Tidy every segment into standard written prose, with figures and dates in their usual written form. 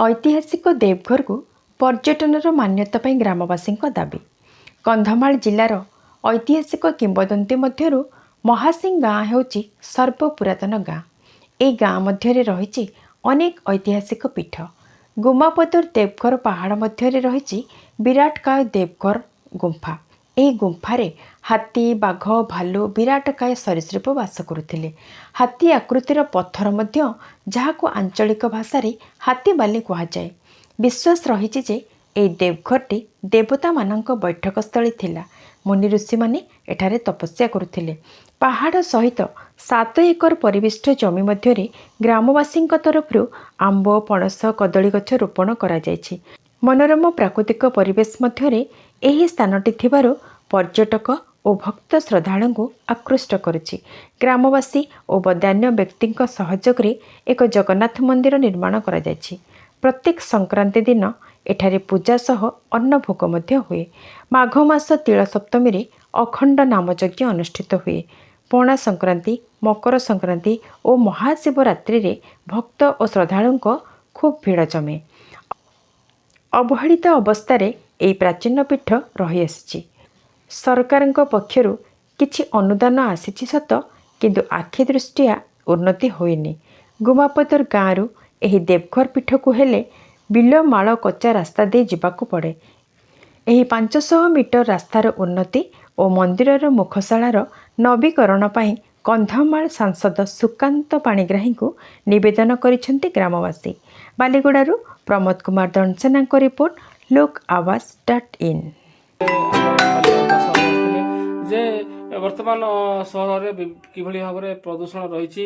ଐତିହାସିକ ଦେବଘରକୁ ପର୍ଯ୍ୟଟନର ମାନ୍ୟତା ପାଇଁ ଗ୍ରାମବାସୀଙ୍କ ଦାବି। କନ୍ଧମାଳ ଜିଲ୍ଲାର ଐତିହାସିକ କିମ୍ବଦନ୍ତୀ ମଧ୍ୟରୁ ମହାସିଂ ଗାଁ ହେଉଛି ସର୍ବପୁରାତନ ଗାଁ। ଏହି ଗାଁ ମଧ୍ୟରେ ରହିଛି ଅନେକ ଐତିହାସିକ ପୀଠ। ଗୁମାପଦର ଦେବଘର ପାହାଡ଼ ମଧ୍ୟରେ ରହିଛି ବିରାଟକାୟ ଦେବଘର ଗୁମ୍ଫା। ଏହି ଗୁମ୍ଫାରେ ହାତୀ, ବାଘ, ଭାଲୁ, ବିରାଟକାୟ ସରୀସୃପ ବାସ କରୁଥିଲେ। ହାତୀ ଆକୃତିର ପଥର ମଧ୍ୟ, ଯାହାକୁ ଆଞ୍ଚଳିକ ଭାଷାରେ ହାତୀବାଲି କୁହାଯାଏ। ବିଶ୍ୱାସ ରହିଛି ଯେ ଏହି ଦେବଘରଟି ଦେବତାମାନଙ୍କ ବୈଠକସ୍ଥଳୀ ଥିଲା। ମୁନି ଋଷିମାନେ ଏଠାରେ ତପସ୍ୟା କରୁଥିଲେ। ପାହାଡ଼ ସହିତ 7 ଏକର ପରିବେଷ୍ଟ ଜମି ମଧ୍ୟରେ ଗ୍ରାମବାସୀଙ୍କ ତରଫରୁ ଆମ୍ବ, ପଣସ, କଦଳୀ ଗଛ ରୋପଣ କରାଯାଇଛି। ମନୋରମ ପ୍ରାକୃତିକ ପରିବେଶ ମଧ୍ୟରେ ଏହି ସ୍ଥାନଟି ଥିବାରୁ ପର୍ଯ୍ୟଟକ ଓ ଭକ୍ତ ଶ୍ରଦ୍ଧାଳୁଙ୍କୁ ଆକୃଷ୍ଟ କରୁଛି। ଗ୍ରାମବାସୀ ଓ ବଦାନ୍ୟ ବ୍ୟକ୍ତିଙ୍କ ସହଯୋଗରେ ଏକ ଜଗନ୍ନାଥ ମନ୍ଦିର ନିର୍ମାଣ କରାଯାଇଛି। ପ୍ରତ୍ୟେକ ସଂକ୍ରାନ୍ତି ଦିନ ଏଠାରେ ପୂଜା ସହ ଅନ୍ନଭୋଗ ମଧ୍ୟ ହୁଏ। ମାଘ ମାସ ତିଳ ସପ୍ତମୀରେ ଅଖଣ୍ଡ ନାମଯଜ୍ଞ ଅନୁଷ୍ଠିତ ହୁଏ। ପଣା ସଂକ୍ରାନ୍ତି, ମକର ସଂକ୍ରାନ୍ତି ଓ ମହାଶିବରାତ୍ରିରେ ଭକ୍ତ ଓ ଶ୍ରଦ୍ଧାଳୁଙ୍କ ଖୁବ୍ ଭିଡ଼ ଜମେ। ଅବହେଳିତ ଅବସ୍ଥାରେ ଏହି ପ୍ରାଚୀନ ପୀଠ ରହିଆସିଛି। ସରକାରଙ୍କ ପକ୍ଷରୁ କିଛି ଅନୁଦାନ ଆସିଛି ସତ, କିନ୍ତୁ ଆଖି ଦୃଷ୍ଟିଆ ଉନ୍ନତି ହୋଇନି। ଗୁମାପଦର ଗାଁରୁ ଏହି ଦେବଘର ପୀଠକୁ ହେଲେ ବିଲମାଳ କଚ୍ଚା ରାସ୍ତା ଦେଇ ଯିବାକୁ ପଡ଼େ। ଏହି 500 ମିଟର ରାସ୍ତାର ଉନ୍ନତି ଓ ମନ୍ଦିରର ମୁଖଶାଳାର ନବୀକରଣ ପାଇଁ କନ୍ଧମାଳ ସାଂସଦ ସୁକାନ୍ତ ପାଣିଗ୍ରାହୀଙ୍କୁ ନିବେଦନ କରିଛନ୍ତି ଗ୍ରାମବାସୀ। ବାଲିଗୁଡ଼ାରୁ ପ୍ରମୋଦ କୁମାର ଦଣ୍ଡସେନାଙ୍କ ରିପୋର୍ଟ, ଲୋକ ଆୱାଜ.ଇନ୍। ଆସିଥିଲେ ଯେ ବର୍ତ୍ତମାନ ସହରରେ କିଭଳି ଭାବରେ ପ୍ରଦୂଷଣ ରହିଛି,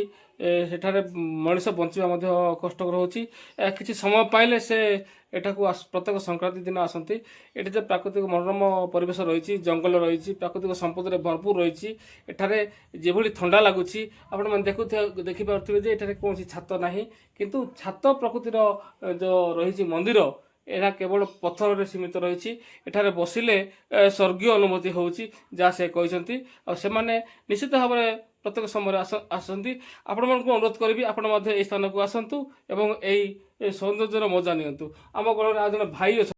ସେଠାରେ ମଣିଷ ବଞ୍ଚିବା ମଧ୍ୟ କଷ୍ଟକର ହେଉଛି। କିଛି ସମୟ ପାଇଲେ ସେ ଏଠାକୁ ପ୍ରତ୍ୟେକ ସଂକ୍ରାନ୍ତି ଦିନ ଆସନ୍ତି। ଏଠି ଯେ ପ୍ରାକୃତିକ ମନୋରମ ପରିବେଶ ରହିଛି, ଜଙ୍ଗଲ ରହିଛି, ପ୍ରାକୃତିକ ସମ୍ପଦରେ ଭରପୁର ରହିଛି, ଏଠାରେ ଯେଭଳି ଥଣ୍ଡା ଲାଗୁଛି, ଆପଣମାନେ ଦେଖିପାରୁଥିବେ ଯେ ଏଠାରେ କୌଣସି ଛାତ ନାହିଁ, କିନ୍ତୁ ଛାତ ପ୍ରକୃତିର ଯେଉଁ ରହିଛି ମନ୍ଦିର, ଏହା କେବଳ ପଥରରେ ସୀମିତ ରହିଛି। ଏଠାରେ ବସିଲେ ସ୍ୱର୍ଗୀୟ ଅନୁଭୂତି ହେଉଛି, ଯାହା ସେ କହିଛନ୍ତି। ଆଉ ସେମାନେ ନିଶ୍ଚିତ ଭାବରେ ପ୍ରତ୍ୟେକ ସମୟରେ ଆସନ୍ତି। ଆପଣମାନଙ୍କୁ ଅନୁରୋଧ କରିବି, ଆପଣ ମଧ୍ୟ ଏହି ସ୍ଥାନକୁ ଆସନ୍ତୁ ଏବଂ ଏହି ସୌନ୍ଦର୍ଯ୍ୟର ମଜା ନିଅନ୍ତୁ। ଆମ ଗହଣରେ ଆଉ ଜଣେ ଭାଇ ଅଛନ୍ତି।